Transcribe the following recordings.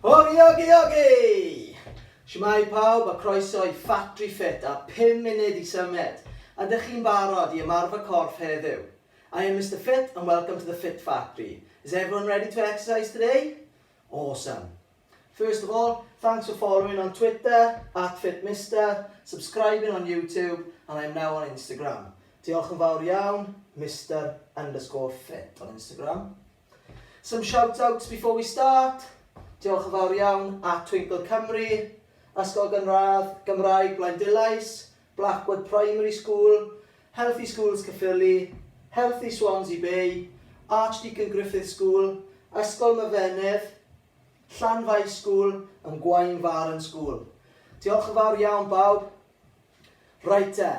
Ogi ogi ogi! Shwmae pawb a croeso i Ffatri Ffit a 5 munud i symud. Ydych chi'n barod i ymarfer corff heddiw? I am Mister Fit and welcome to the Fit Factory. Is everyone ready to exercise today? Awesome. First of all, thanks for following on Twitter, at FitMister, subscribing on YouTube, and I'm now on Instagram. Diolch yn fawr iawn, Mr underscore fit on Instagram. Some shout outs before we start. Diolch yn fawr iawn at Twinkle Cymru, Ysgol Gynradd Gymraeg Blaendulais, Blackwood Primary School, Healthy Schools Caerphilly, Healthy Swansea Bay, Archdeacon Griffith School, Ysgol Myfenydd, Llanfaes School and Gwaun Faren School. Diolch yn fawr iawn bawb. Reit te,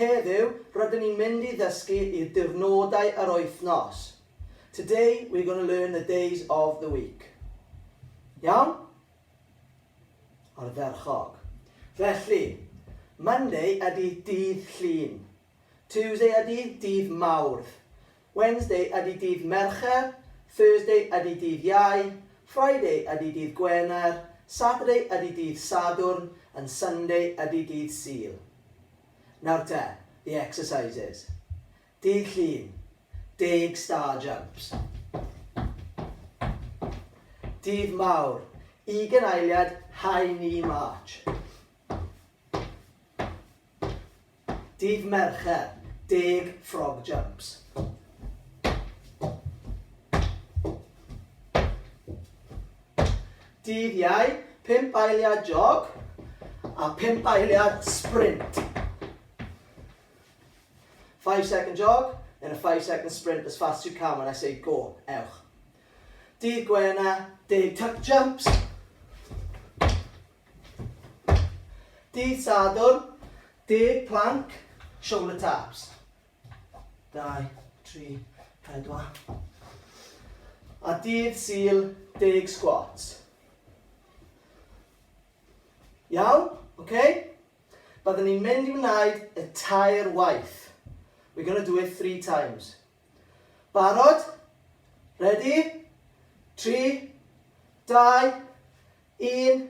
heddiw rydyn ni'n mynd i ddysgu i'r diwrnodau yr wythnos. Today we're going to learn the days of the week. Iawn? Ardderchog. Felly, Monday ydy dydd Llun. Tuesday ydy dydd Mawrth. Wednesday ydy dydd Mercher, Thursday ydy dydd Iau, Friday ydy dydd Gwener, Saturday ydy dydd Sadwrn and Sunday ydy dydd Sul. Nawr te, the exercises. Dydd Llun, deg star jumps. Dydd Mawr, ugain eiliad high knee march. Dydd Mercher, deg frog jumps. Dydd Iau, pump eiliad jog a pump eiliad sprint. 5 second jog, then a 5 second sprint as fast as you can when I say go. Ewch. Dydd Gwener, deg tuck jumps. Dydd Sadwrn, deg plank, shoulder taps. 2, 3, 4. A dydd Sul, deg squats. Iawn? Oce? Okay? Byddwn ni'n mynd i wneud y tair waith. We're going to do it three times. Barod? Ready? 3, 2, 1,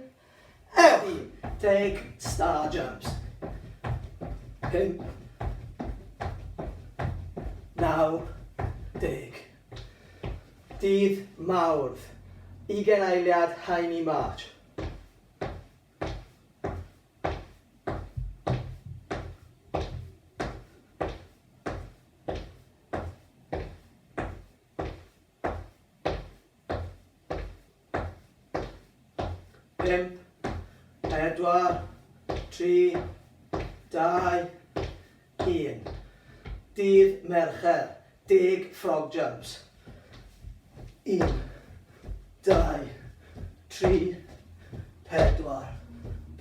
ewch! Deg star jumps. 5, 9, deg. Dydd Mawrth. Ugain eiliad high knee march. 5, 4, 3, 2, 1. Dydd Mercher, deg frog jumps. 1, 2, 3, 4,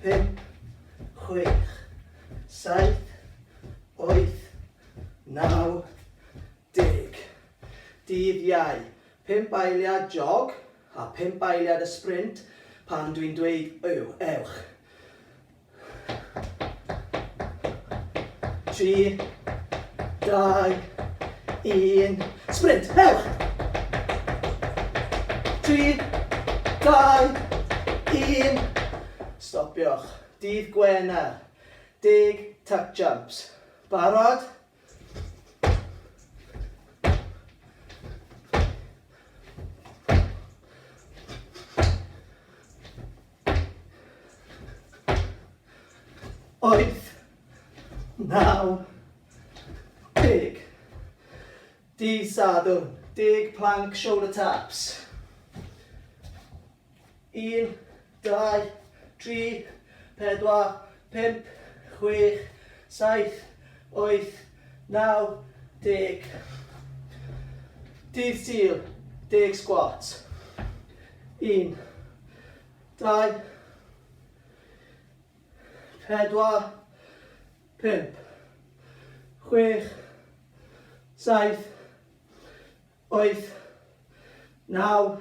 5, 6, 7, 8, 9, 10. Dydd Iau, pump eiliad jog a pump eiliad y sprint pan dwi'n dweud yw, ewch. 3, 2, 1, sprint, ewch! 3, 2, 1, stopiwch. Dydd Gwener, deg tuck jumps. Barod? 8, 9, 10. Dydd Sadwrn, deg plank shoulder taps. 1, 2, 3, 4, 5, 6, 7, 8, 9, 10. Dydd Sul, deg squats. 1, 2, 4, 5, 6, 7, 8, 9,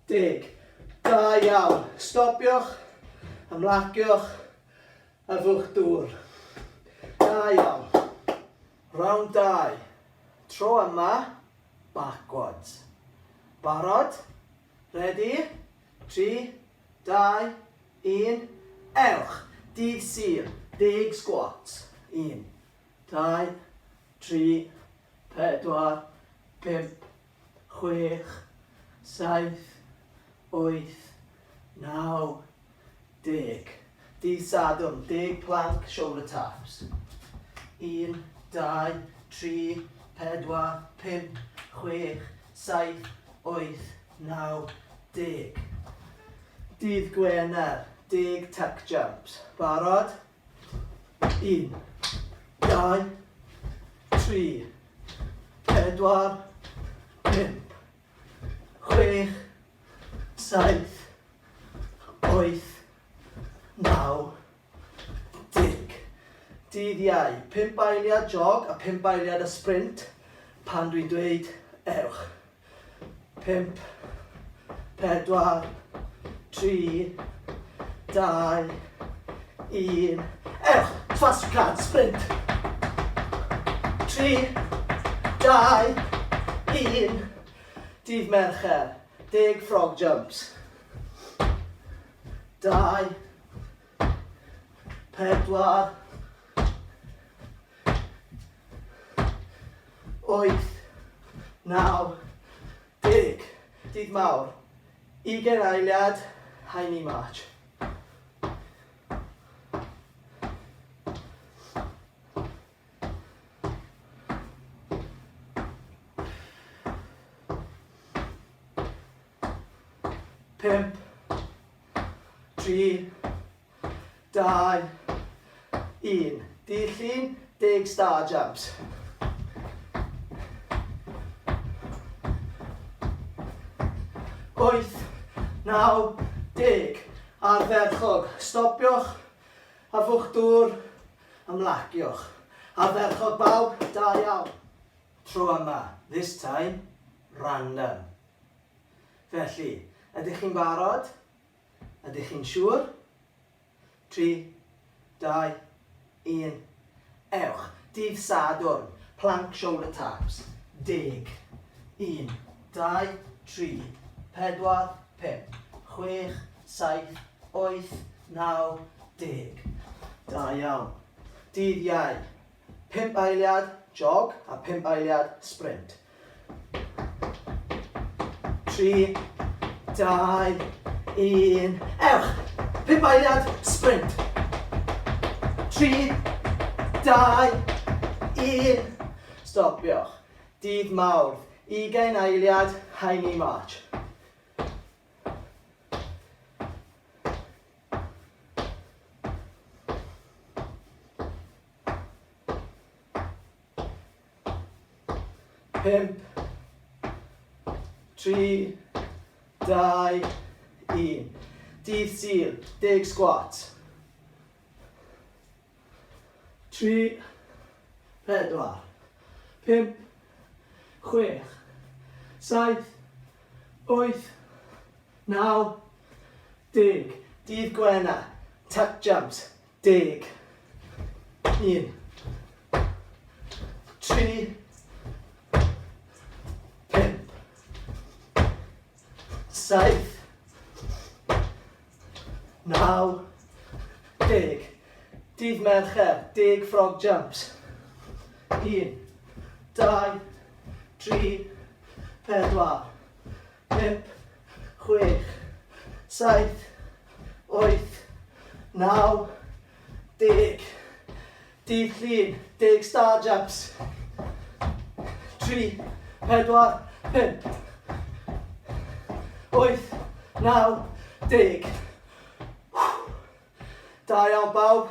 10. Da iawn. Stopiwch, ymlaciwch, yfwch dŵr. Da iawn. Round 2. Tro yma, backwards. Barod? Ready? 3, 2, 1, ewch! Dydd Sul, deg squats. 1, 2, 3, 4, 5, 6, 7, 8, 9, 10. Dydd Sadwrn, deg plank, shoulder taps. 1, 2, 3, 4, 5, 6, 7, 8, 9, 10. Dydd Gwener, deg tuck jumps. Barod? 1, 2, 3, 4, 5, 6, 7, 8, 9, 10. Dydd Iau, 5 eiliad jog a 5 eiliad y sprint pan dwi'n dweud ewch. 5, 4, 3, 2, 1, ewch! As fast as you can, sprint! 3, 2, 1, dydd Mercher, deg frog jumps. 2, 4, 8, 9, 10. Dydd Mawrth, ugain eiliad, high knee march. Pump, tri, 2, 1. Dydd Llun, deg star jumps. Wyth, naw, deg. Ardderchog. Stopiwch, afwch dŵr, ymlaciwch. Ardderchog bawb, da iawn. Tro yma, this time, random. Felly, ydych chi'n barod? Ydych chi'n siŵr? 3, 2, 1, ewch. Dydd Sadwrn, plank shoulder taps. Deg. 1, 2, 3, 4, 5, 6, 7, 8, 9, 10. Da iawn. Dydd Iau, 5 eiliad jog a 5 eiliad sprint. 3, 2, 1, ewch! 5 eiliad, sprint. 3, 2, 1, stopiwch. Dydd Mawrth, 20 eiliad, high knee march. 5, 3, 2, 1. Dydd Sul, deg squat. 3, 4, 5, 6, 7, 8, 9, 10. Dydd Gwener, tuck jumps, 10. 1, 3, 5, 7, 9, 10. Dydd Mercher, 10 frog jumps. 1, 2, 3, 4, 5, 6, 7, 8, 9, 10. Dydd Llun, 10 star jumps. 3, 4, 5, 8, 9, 10. Da iawn bawb.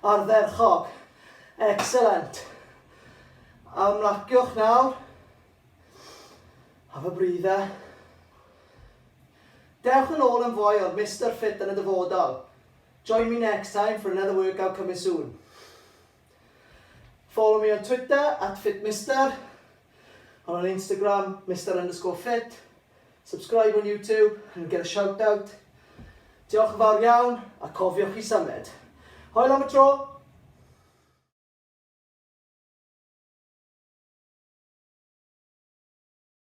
Ardderchog. Excellent. Ymlaciwch nawr. Have a breather. Dewch yn ôl am fwy o'r Mister Fit yn y dyfodol. Join me next time for another workout coming soon. Follow me on Twitter at FitMister, and on Instagram, Mr_Fit. Subscribe on YouTube and get a shout out. Diolch yn fawr iawn, a cofiwch i symud. Hwyl am y tro!